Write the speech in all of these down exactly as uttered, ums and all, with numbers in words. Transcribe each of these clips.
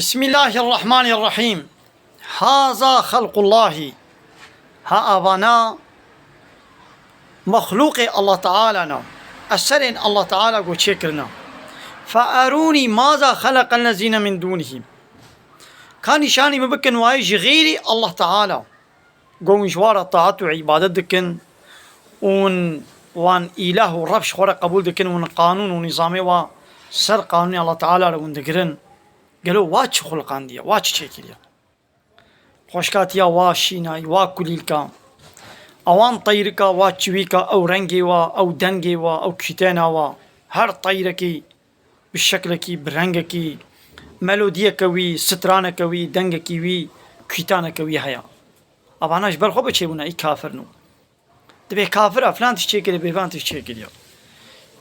Bismillahirrahmanirrahîm. Haza xelqullahî. Ha avana mexlûqê Allah Teala ne. Eserên Allah Teala ku çêkirine. Fe erûnî maza xeleqellezîne min dûnihî. Ka nîşanî min bikin wayê ji xêrî Allah Teala. Go hûn ji wa re taat û îbadet dikin û hûn wan îlah û reb ji xwe re qebûl dikin û hûn qanûn û nîzamê wa ser qanûnê Allah Teala re hûn digirin. Gelo wa çi xuliqandiye, wa çi çêkiriye? Xweşkatiya wa şînayî, wa kulîlka, ewan teyrika, wa çivîka, ew rengê wa, ew dengê wa, ew kîtena wa, her teyrekî bi şeklekî, bi rengekî, melodiyeke wî, straneke wî, dengekî wî, kîtaneke wî heye. Avana ji ber xwe bi çêbûna î kafir nû. Dibê kafira filan tişt çêkiriye, bêvan tişt çêkiriye.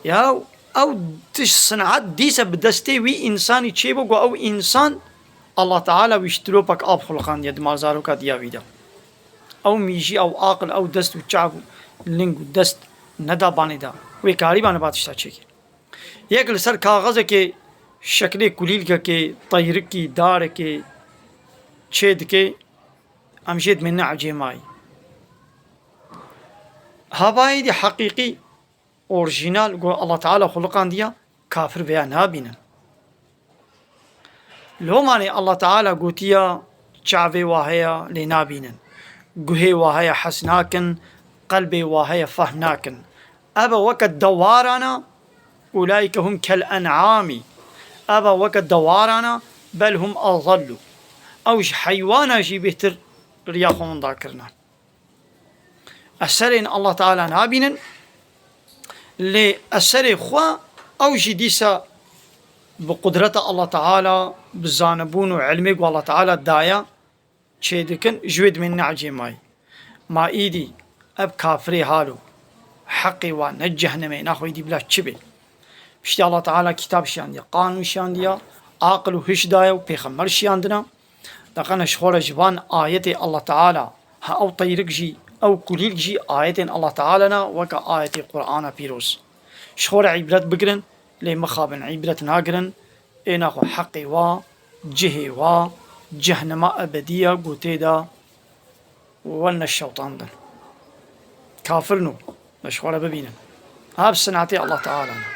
Ya ew tişt sinat dîse bi destê wî însanî çêbû, ku ew însan Allah Teala wî ji tiropek av xuliqandiye di malzaroka diya wî de. Ew mîjî, ew aqil, ew dest û çav û ling û dest neda banê de. Wê karîba niba tişta çêkir. Yek li ser kaxezekê şeklê kulîlkekê, teyrikî, darekê çê dike, em jê dimêne ecêmayî. Havayî dî heqîqî, orjînal, ku Allah Teala xuliqandiya, kafir vêya nabînin. Lomanê Allah Teala gotiya, çavê wa heye lê nabînin. Guhê wa heye hes nakin, qelbê wa heye fehm nakin. Eve weke dewarana, ulaîke hum kel en'amî. Eve weke dewarana, bel hum azallu. Ew ji heywana jî bêhtir riya xwe winda kirine. Eserên Allah Teala nabînin, lê eserê xwe ew jî dîsa bi qudreta Allah Teala, bi zanibûn û ilmê ku Allah Teala daye, çêdikin, ji wê dimêne ecêmayî. Ma îdî ev kafirê halo, heqê wa ne cehnemê, naxwe îdî bila çi bê? Piştî Allah Teala kitab şiyandiye, qanûn şiyandiye, aqil û hiş daye û pêxember şiyandine. Deqene ji xwe re ji van ayetê Allah Teala, ha ew teyrik jî, ew kulîlk jî ayetên Allah Teala ne, weke ayetê Qur'ana pîroz. Ji xwe re îbret bigirin, lê mixabin îbret nagirin, ê naxwe heqê wa, cihê wa, cehnema ebedî ye, ku tê de welne şewtandin. Kafir nû, me ji xwe re bibînin. Ha bi sinatê Allah Teala ne.